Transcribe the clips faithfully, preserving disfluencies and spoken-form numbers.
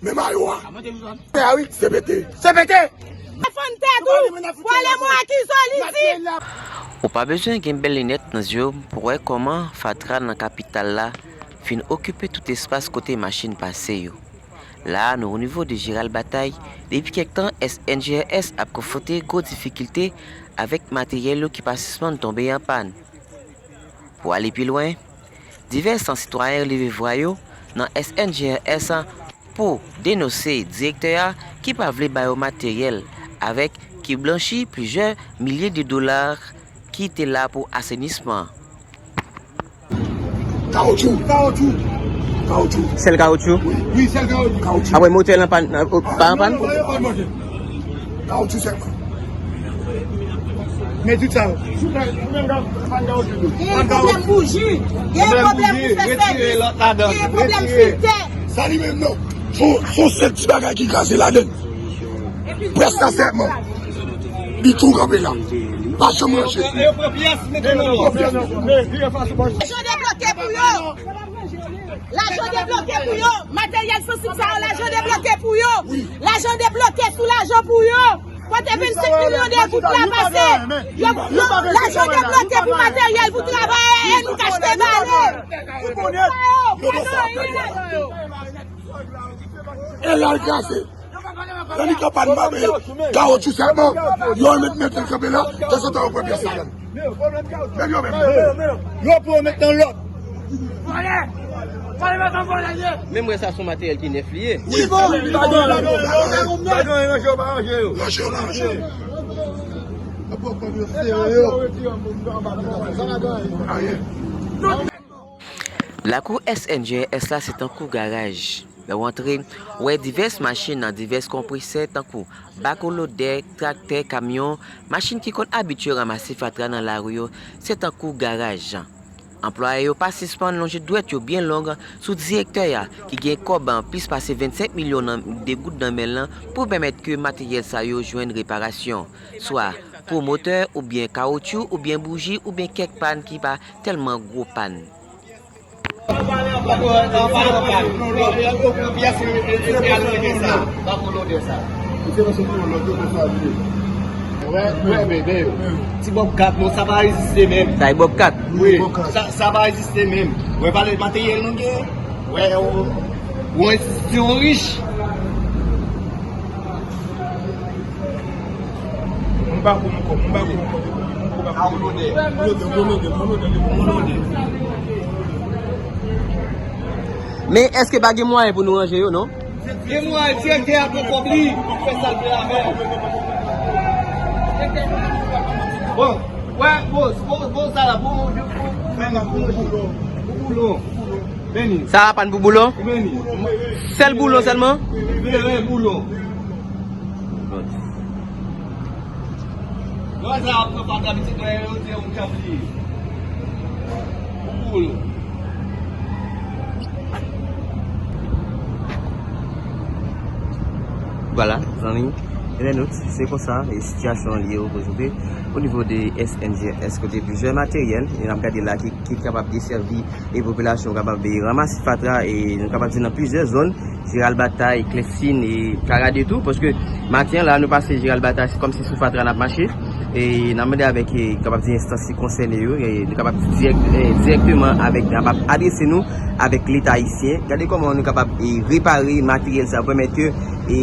Men mayo a. Fè a wi, C P T. C P T. Defann tèt ou. Pwale mwen ak Izo, li di. Ou pa bezwen gen bèl linèt nan zye w pou wè kòman fatra nan kapital la fin okipe tout espas kote machin pase yo. La a, nou o nivo de Jeral Batay, depi kèk tan, S N G R S ap konfwonte gwo difikilte avèk materyèl yo ki pa sispann tonbe an pàn. Pou ale pi lwen, divès sitwayen leve vwa yo nan S N G R S pou denonse direktè a ki pa vle ba yo materyèl avèk ki blanchi plizyè milye de dola ki te la pou asenisman. Kawotchou. Kawotchou. Kawotchou. Sèl kawotchou? Wi, wi, sèl kawotchou. Kawotchou. Apre motè lan pa, pa an pàn? Kawotchou sèlman. Men tout sa yo. Gen pwoblèm bouji, gen pwoblèm pou fè sèvis, gen pwoblèm filtè. Sa li menm non. Son, son sèl ti bagay ki kraze ladann. Prèske sèlman. Li tou kanpe la. Pa janm ranje. Lajan debloke pou yo. Lajan debloke pou yo. Materyèl sansib sa yo, lajan debloke pou yo. Lajan debloke sou lajan pou yo. Kote vennsenk milyon de goud la pase? Yo, yo, lajan debloke pou materyèl, pou travayè, e nou k achte ba yo. Yo pa gen anyen ladan yo. E la l kraze. Nan mitan pa n mabe, kawotchou sèlman, yo met, met l kanpe la, tanzantan yo pran pyès ladan l. Men yo menm. Yo pran met nan lòt. Menm wè sa se yon materyèl ki nèf li ye. Wi, wi, wi, pa gen anyen, pa gen anyen, ranje yo, pa ranje yo. Ranje yo, pa ranje yo. Lakou S N G R S la se tankou garaj. Lè w antre, w wè divès machin nan divès konpresè tankou bako lodè, traktè, kamyon, machin ki konn abitye ranmase fatra nan lari yo, se tankou garaj. Anplwaye yo pa sispann lonje dwèt yo byen long sou direktè a ki gen kòb plis pase vennsenk milyon nan, de goud nan men l lan pou pèmèt ke materyèl sa yo jwenn reparasyon, swa pou motè oubyen kawotchou oubyen bouji oubyen kèk pàn ki pa tèlman gwo pàn. Ti bòb kat, non, sa pa egziste menm. Sa e bòb kat? Wi, sa, sa pa egziste menm. Wè valè materyèl nou gen. Wè, ou, ou enstitisyon rich. Mwen pa kou mwen kòm, mwen pa kou mwen kòm. Mwen kou pa kou. Gwo lodè. Gwo lodè, gwo lodè, gwo lodè. Men èske pa gen mwayen pou nou ranje yo, non? Gen mwayen, direktè a pran kòb li, fè sa l vle avè l. Bon, wè, bon, bon, bon, sa la, bon, bon, bon, bon, bon, bon, bon, bon, bon. Vini. Sa a pa n pou boulon? Vini. Sèl boulon sèlman? Vini, boulon. Lè sa ap pran fatra pitit mwen yo, se yon kyav li ye. Pou boulon. Vwala, zanmi, entènot, se konsa e sitiyasyon an li ye, ou prezante o nivo de S N G R S, kote plizyè materyèl, e n ap gade la ki, ki kapab desèvi e popilasyon kapab e ranmase fatra, e nou kapab di nan plizyè zòn, Jeral Batay, Klèsin, e Karade tou, paske maten an la nou pase Jeral Batay, se kòmsi sou fatra n ap mache, e n ap mande avèk, e kapab di enstans ki konsène yo, e nou kapab di dirèk, e dirèkteman avèk, kapab adrese nou avèk Leta ayisyen, gade kòman nou kapab, e repare materyèl sa, pèmèt ke e, e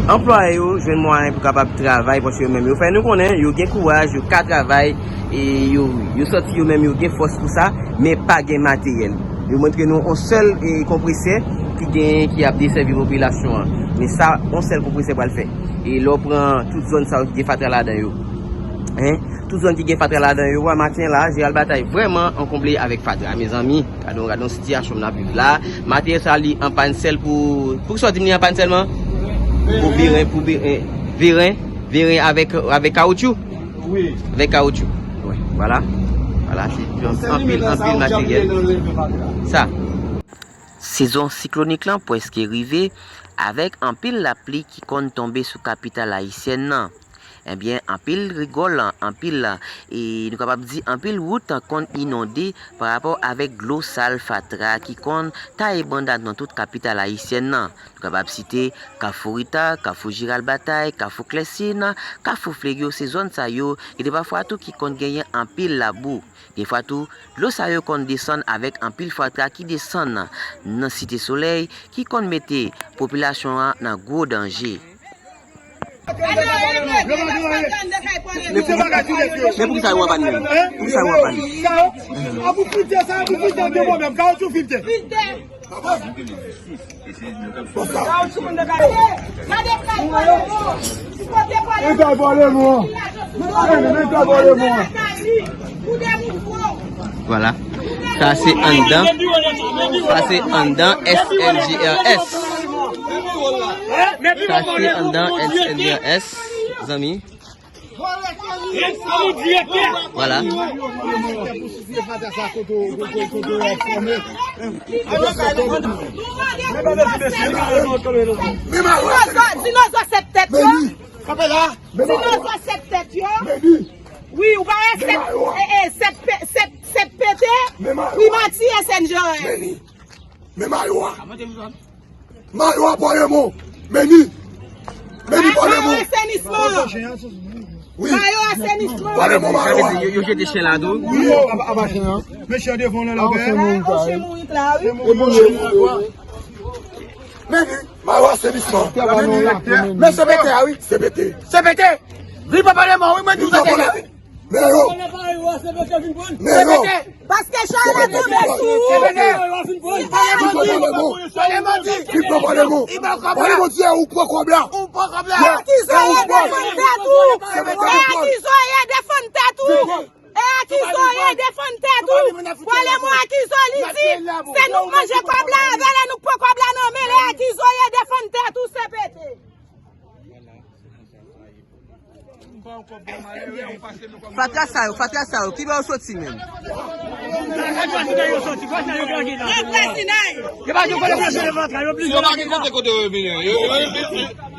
anplwaye yo jwenn mwayen pou kapab travay, paske yo menm yo fè nou konnen yo gen kouraj, yo ka travay, e yo, yo santi yo menm yo gen fòs pou sa, men pa gen materyèl. Yo montre nou yon sèl, e, konpresè ki gen, ki ap desèvi popilasyon an. Men sa, yon sèl konpresè pral fè. E lè w pran tout zòn sa yo ki gen fatra ladan yo, en, tout zòn ki gen fatra ladan yo, wè maten la, Jeral Batay vrèman ankonble avèk fatra, mezanmi. Gade yon, gade yon sitiyasyon n ap viv la. Materyèl sa li an pàn sèl pou, pou kisa w di m li an pàn sèlman? Pou biren, pou biren, veren, veren avèk, avèk kawotchou? Wi. Avèk kawotchou. Wi, vwala. Vwala, se anpil, anpil materyèl. Sa. Sezon siklonik lan prèske rive, avèk anpil lapli ki konn tonbe sou kapital ayisyèn nan. Ebyen, anpil rigòl, anpil, e, nou kapab di anpil wout konn inonde pa rapò avèk dlo sal fatra ki konn taye banda nan tout kapital ayisyèn nan. Nou kapab site Kafou Rita, Kafou Jiral Batay, Kafou Klèsin, Kafou Fleryo, se zòn sa yo, gen de pafwa tou ki konn genyen anpil labou. Gen fwa tou, dlo sa yo konn desann avèk anpil fatra ki desann nan Site Solèy, ki konn mete popilasyon an nan gwo danje. Men pou, men pou ki sa yo pa ni? Pou ki sa yo pa ni? Sa yo? A pou filtè, sa yo pou filtè, de mwen menm, kawotchou filtè. Vwala. Sa se anndan. Sa se anndan S N G R S. Sa se anndan S N G R S, zanmi. Vwala. Dinozò, dinozò sèt tèt yo. Dinozò sèt tèt yo. Wi, ou pa wè sèt, e, e, sèt pe-, sèt, sèt pete. Primati S N G R S. Men mayo a. Mayo a Pòlemon. Meni. Meni Pòlemon. Mayo asenisman. Wi. Mayo asenisman. Pòlemon, mayo a. Yo, yo jete chen la tou. Wi, yo. Aba, aba chen an. Men chen devan nan la. Chen mourit la, wi. E bon, chen mourit. Meni, mayo asenisman. Men se pete a, wi. Se pete. Se pete. Vin pa Pòlemon, wi, mwen di w sa. Men yo. Men yo. Paske chay la tonbe sou ou. Pòlemon di. Pòlemon di. Pòlemon di, ou pran kòb la. Akizo ye defann tèt ou. E akizo ye defann tèt ou. E akizo ye defann tèt ou. Pòlemon akizo li di, se nou k manje kòb la, avè lè nou k pran kòb la nan men l, e akizo ye defann tèt ou, se pete. Fatra sa yo, fatra sa yo, ki bò yo soti menm? Yo pa gen kote kote yo vini. Yo, yo,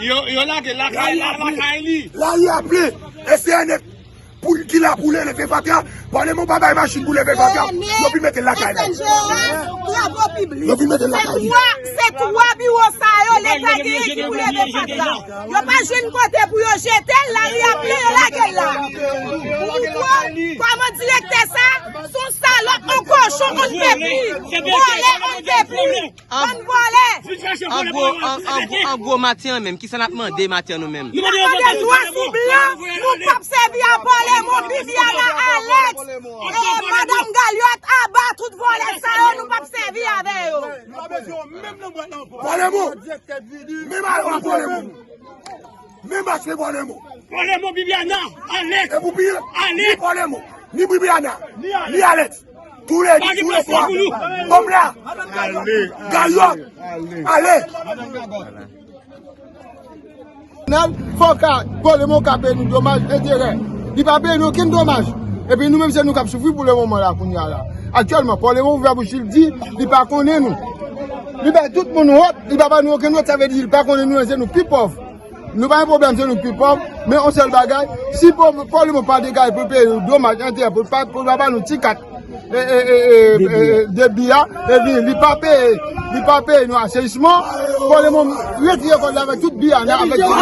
yo, yo lage lakay, lakay li. Lari a plen. Pou ki la pou leve fatra, Pòlemon pa bay machin pou leve fatra. Yo vin mete lakay la. Yo vin mete lakay li. Se twa, se twa biwo sa yo, Leta genyen ki pou leve fatra. Yo pa jwenn kote pou yo jete l, lari a plen, yo lage l la. Ou konprann? Kòman direktè sa? Se yon salòp, yon kochon, on ne peut plus. Vòlè, on ne peut plus. Bann vòlè. An gwo, an, an gwo, an gwo maten an menm, kisa n ap mande maten an nou menm? Nou mande dwa sou blan, nou p ap sèvi a Pòlemon, Bibiana, Alex, e, madanm Galyòt, Aba, tout vòlè sa yo, nou p ap sèvi avè yo. Pòlemon! Men mayo a Pòlemon! Men mache Pòlemon! Pòlemon, Bibiana, Alex! E pou pil, ni Pòlemon, ni Bibiana, ni Alex! Tou le, tou le twa! Bòm la! Galyòt! Ale! Fò ka, Pòlemon ka peye nou domaj enterè. Li pa peye nou okenn domaj. Epi nou menm se nou k ap soufri pou le moman la kounye a la. Aktyèlman, Pòlemon ouvè bouch li, li di li pa konnen nou. Li bay tout moun wòt, li pa ba nou okenn wòt, sa vle di li pa konnen nou, se nou pi pòv. Nou pa gen pwoblèm, se nou pi pòv, men yon sèl bagay, si Pò-, Pòlemon pa degaje pou l peye domaj enterè, pou l pa, pou l pa ba nou ti kat, e, e, e, e, e, debi a, epi li pa peye, li pa peye nou asenisman, Pòlemon retire kòb la avèk tout Bibiana, avèk tout.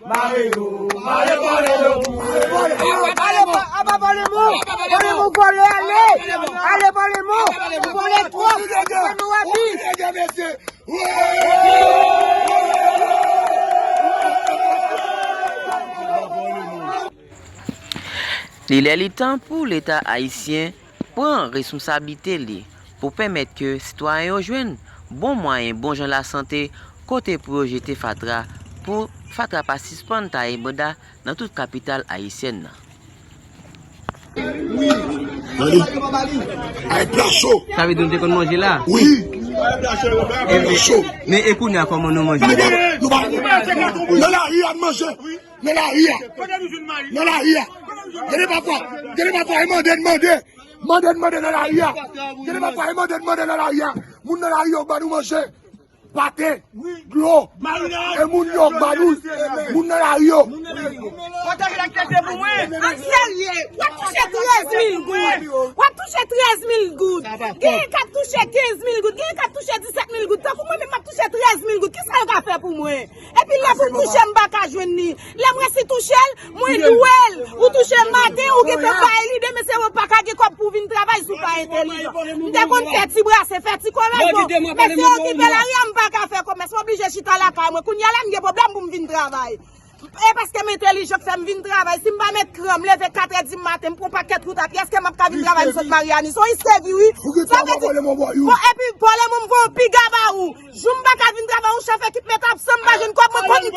Mare yo, mare Pòlemon. Ale, ale, Pòlemon, vòlè, ale. Ale, Pòlemon, vòlè twòp. Fè nou rapi. Li lè li tan pou Leta ayisyen pran responsablite li pou pèmèt ke sitwayen yo jwenn bon mwayen, bon jan lasante, kote pou yo jete fatra, pou fatra pa sispann taye banda nan tout kapital ayisyèn nan. Tande? Ay pla cho. Sa vle di nou te konn manje la? Wi. Ay pla cho. Men e kounye a kòman nou manje? Nou pa, nou pa, nan lari a n manje. Nan lari a. Nan lari a. Gade pafwa, gade pafwa e mande n mande. Mande n mande nan lari a. Gade pafwa e mande n mande nan lari a. Moun nan lari yo ba nou manje. Pate, dlo, e moun yo k ba nou, moun nan lari yo. An serye, w ap touche trèz mil goud. W ap touche trèz mil goud. Genyen k ap touche kenz mil goud, genyen k ap touche disèt mil goud. Tankou mwen menm m ap touche trèz mil goud. Kisa l ka fè pou mwen? Epi lè pou m touche m pa ka jwenn li. Lè m resi touche l, mwen dwe l. Ou touche m maten, ou gentan bay li demen, se ou pa ka gen kòb pou w vin travay si w pa entèlijan. M te konn fè ti brase, fè ti komès, bon, mesye okipe lari a, m pa ka fè komès, m oblije chita lakay mwen. Kounye a la m gen pwoblèm pou m vin travay. E paske m entèlijan k fè m vin travay. Si m pa met kran, m leve katrè di maten, m pran pakèt wout a pye, èske m ap ka vin travay m sot Maryani? Se yon istevi wi. Sa vle di, bon, epi pwoblèm ou m voye yon piga ba ou. Jou m pa ka vin travay, yon chèf ekip met absan, m pa jwenn kòb, mwen konn m